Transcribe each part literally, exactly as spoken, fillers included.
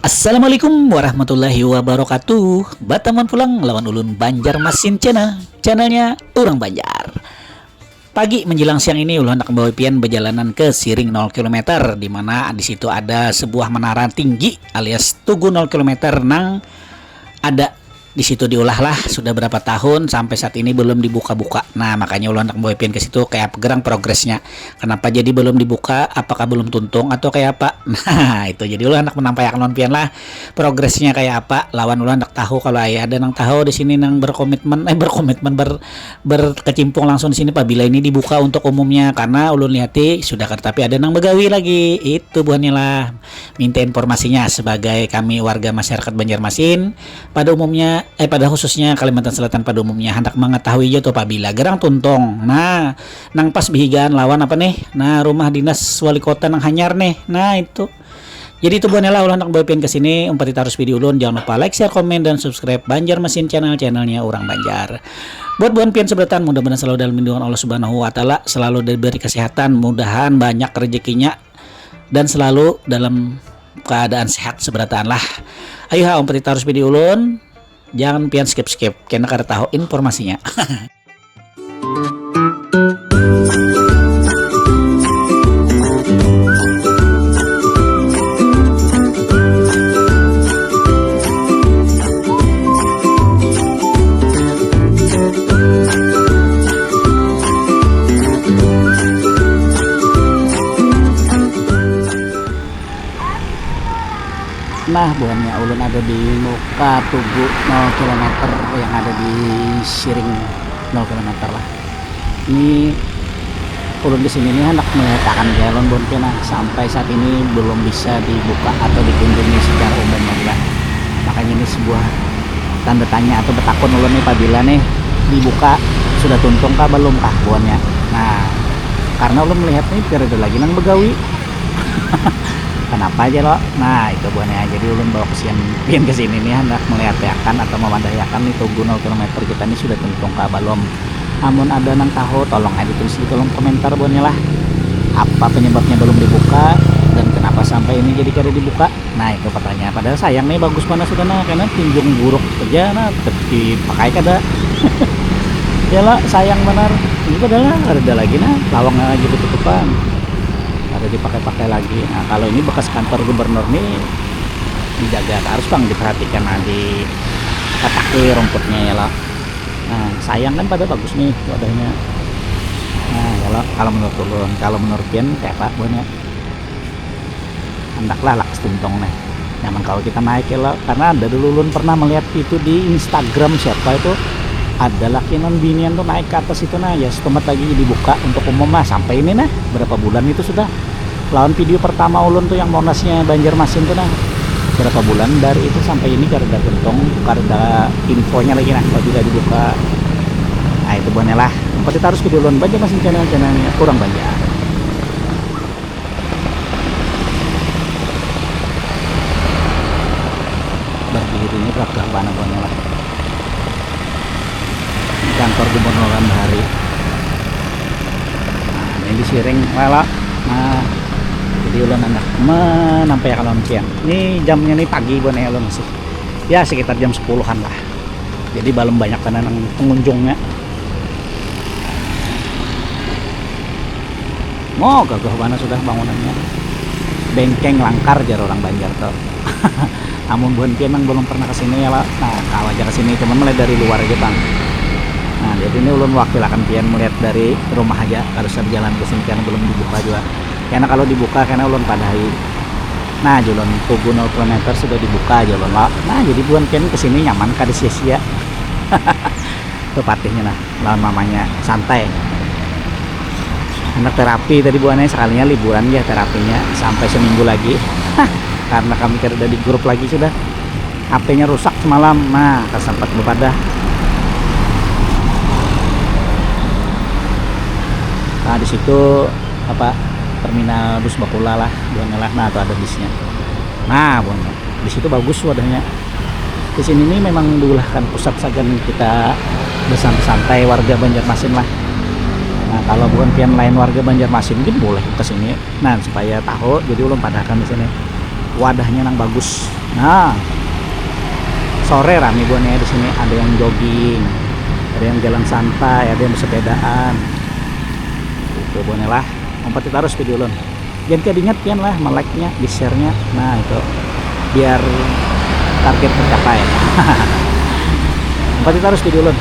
Assalamualaikum warahmatullahi wabarakatuh. Batamuan pulang lawan ulun Banjarmasin Channel, channelnya urang Banjar. Pagi menjelang siang ini ulun handak membawa pian bejalanan ke Siring nol kilometer, di mana di situ ada sebuah menara tinggi alias tugu nol kilometer nang ada di situ diulah lah sudah berapa tahun sampai saat ini belum dibuka-buka. Nah, makanya ulun handak membawa pian ke situ kayak apa gerang progresnya. Kenapa jadi belum dibuka? Apakah belum tuntung atau kayak apa? Nah, itu jadi ulun handak menampaikan lawan pian lah progresnya kayak apa. Lawan ulun handak tahu kalau ayah ada nang tahu di sini nang berkomitmen, eh, berkomitmen ber, berkecimpung langsung di sini pabila ini dibuka untuk umumnya, karena ulun lihati sudah kada tapi ada nang begawi lagi. Itu buhannya lah. Minta informasinya sebagai kami warga masyarakat Banjarmasin pada umumnya, eh, pada khususnya Kalimantan Selatan pada umumnya handak mengetahui aja tuh pabila gerang tuntung. Nah, nang pas bihigaan lawan apa nih? Nah, rumah dinas wali kota nang hanyar nih. Nah, itu. Jadi itu buhannya lah ulun handak bawa pian ke sini, umpati tarus video ulun, jangan lupa like, share, komen, dan subscribe Banjarmasin Channel, channelnya urang Banjar. Buat buhan pian sebelataan, mudah-mudahan selalu dalam lindungan Allah Subhanahu wa Ta'ala, selalu diberi kesehatan, mudahan banyak rezekinya, dan selalu dalam keadaan sehat seberataan lah. Ayo ha, umpati tarus video ulun, jangan pian skip-skip, kena kada tahu informasinya. Nah, buhannya ulun ada di muka tugu nol kilometer yang ada di Siring nol kilometer lah. Ini ulun di sini nih hendak melihat akan galon bon kena sampai saat ini belum bisa dibuka atau dikunjungi secara umum lagi lah. Makanya ini sebuah tanda tanya atau betakun ulun nih pabila nih dibuka sudah tuntung kah belum kah buannya. Nah, karena ulun melihat nih tidak ada lagi nang begawi. Kenapa aja lo? Nah, itu buahnya. Jadi ulun bawa kesian pian ke sini nih hendak melihat akan atau memadahi akan nih tugu nol kilometer kita nih sudah tuntung kah belum. Amun ada nang tahu, tolong aja tulis di kolom komentar buahnya lah. Apa penyebabnya belum dibuka dan kenapa sampai ini jadi kada dibuka? Nah, itu pertanyaan. Padahal sayang nih bagus mana sudah nah, karena tinjung buruk aja nah, tetap dipakai kada. Ya lah, sayang benar. Ini padahal ada lagi nah, lawang lagi tutupan. Ada dipakai-pakai lagi. Nah, kalau ini bekas kantor gubernur nih dijaga harus bang diperhatikan nah di pataki rumputnya ya lah. Nah, sayang kan pada bagus nih wadahnya. Nah, kalau kalau menurut ulun, kalau menurut pian kayak apa buahnya? Hendaklah lakas tuntung nih. Nyaman kalau kita naik ya lah, karena ada dulu ulun pernah melihat itu di Instagram siapa itu ada laki non binian tuh naik ke atas itu nah ya setempat lagi dibuka untuk umum lah sampai ini nah berapa bulan itu sudah lawan video pertama ulun tuh yang monasnya Banjarmasin tuh nah berapa bulan dari itu sampai ini kada tuntung kada infonya lagi nah apabila dibuka. Nah, itu buahnya lah. Empat kita harus video ulun Banjarmasin channel channelnya kurang banyak. Berdirinya gagah banar buhannya lah. Kantor Gubernur Bahari. Nah, ini disiring lah. Nah, jadi ulun anak menampai kalau siang. Ini jamnya nih pagi buhannya ulun masih. Ya sekitar jam sepuluhan lah. Jadi belum banyak kan nang pengunjungnya. Mo gagah mana sudah bangunannya. Bengkeng langkar jar orang Banjar tuh. Amun buhan pian nang belum pernah kesini ya lah, nah kawa aja kesini cuman melihat dari luar aja bang. Nah jadi ini ulun wakilakan pian melihat dari rumah aja harus jalan ke sini karena belum dibuka juga. Karena kalau dibuka karena ulun padahi. Nah julun tugu nol kilometer sudah dibuka aja ulun lah. Nah jadi buhan pian kesini nyaman kada sia-sia. Tuh patihnya nah. Lawan mamanya santai. Anak terapi tadi buannya sekalinya liburan ya terapinya sampai seminggu lagi. Karena kami kerja di grup lagi sudah. H P-nya rusak semalam. Nah, tak sempat bepadah. Nah, di situ apa terminal bus bakula lah, buannya lah. Nah, tuh ada bisnya. Nah, buannya. Di situ bagus wadahnya. Di sini nih memang diulahkan pusat sagan kita bersantai-santai warga Banjarmasin lah. Nah, kalau bukan pian lain warga Banjarmasin mungkin boleh ke sini. Nah, supaya tahu jadi ulun padahkan di sini. Wadahnya nang bagus. Nah, sore rame buhannya di sini. Ada yang jogging, ada yang jalan santai, ada yang bersepedaan. Itu buhannya lah. Umpati terus video ulun. Jangan kada ingat pian lah, melike-nya, di-share-nya. Nah, itu. Biar target tercapai. Umpati terus video ulun.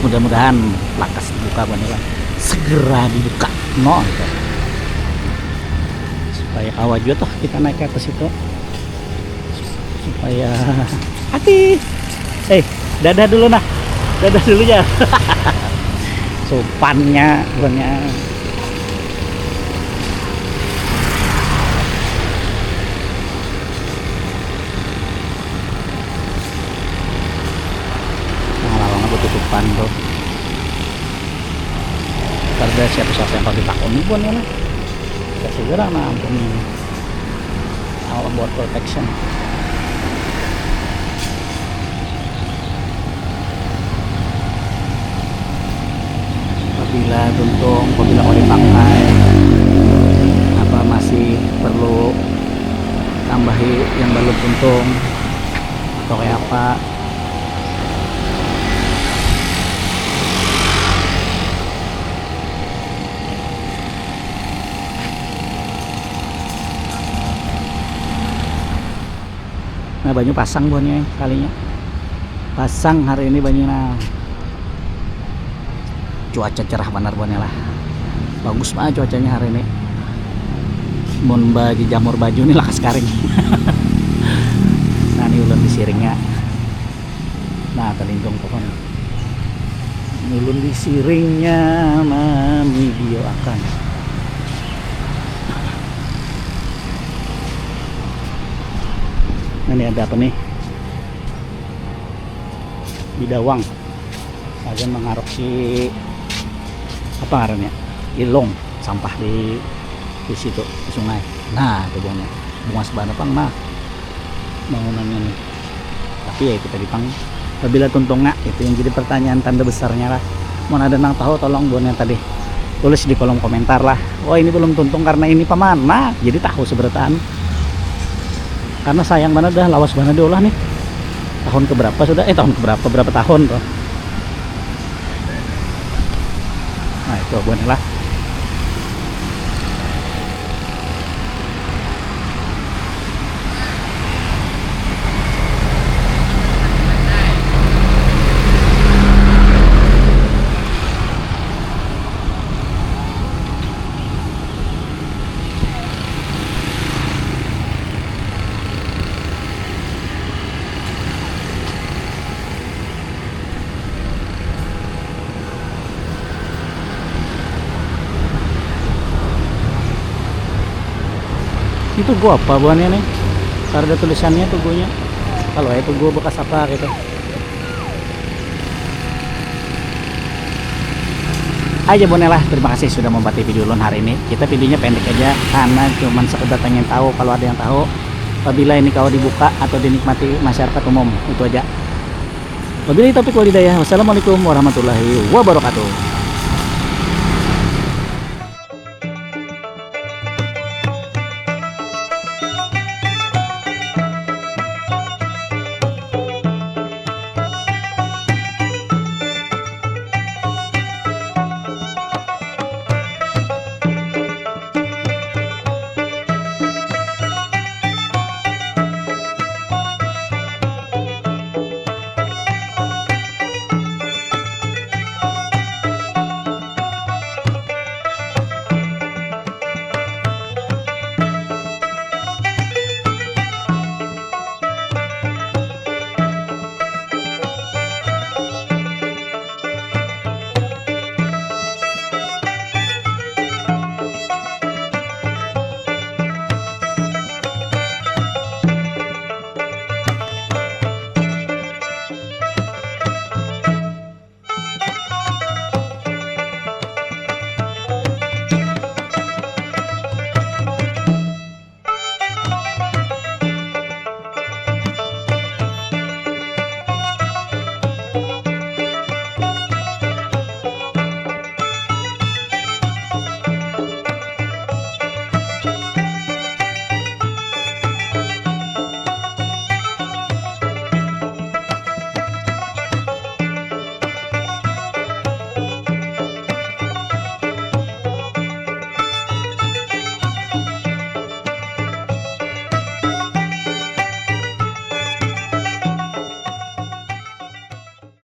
Mudah-mudahan lakas dibuka buhannya lah. Segera dibuka. No, itu. Supaya kawa jua toh kita naik ke atas itu. Supaya hati. Eh, dadah dulu nah. Dadah dulu ya. Sopannya buhannya. Nah, lawangnya betutupan tuh. Kada siapa-siapa yang pakai takon pun ya lah. Kita segera nah ampun ini. Alam buat protection. Apabila tuntung, apabila mau dipakai, apa masih perlu tambahi yang balum tuntung atau kayak apa? Nah, banyu pasang buhannya kalinya. Pasang hari ini banyu nah. Cuaca cerah banar buhannya lah. Bagus banget cuacanya hari ini. Mun bajamur baju nih lakas karing. Nah, ini ulun di siringnya. Nah, talindung pohon. Ulun di siringnya, nah, video akan. Nah, ini ada apa nih? Bidawang. Ada mengaruk si apa ngarannya? Ilung, sampah di di situ, di sungai. Nah, itu buhannya. Bungas banget pang nah. Bangunannya nih. Tapi ya itu tadi pang, apabila tuntungnya, itu yang jadi pertanyaan tanda besarnya lah. Mau ada nang tahu, tolong buhannya tadi tulis di kolom komentar lah. Oh, ini belum tuntung karena ini paman. Nah, jadi tahu seberataan. Karena sayang banget dah, lawas banget diolah nih. Tahun keberapa sudah? Eh, tahun keberapa? Berapa tahun tuh? Nah, itu buhannya lah. Ini tugu apa buhannya nih? Kada ada tulisannya tugunya. Kalau ya tugu bekas apa gitu. Aja buhannya lah, terima kasih sudah mempati video ulun hari ini. Kita videonya pendek aja karena cuman sekedar pengen tahu kalau ada yang tahu. Apabila ini kalau dibuka atau dinikmati masyarakat umum, itu aja. Wabillahi taufiq wal hidayah. Wassalamualaikum warahmatullahi wabarakatuh.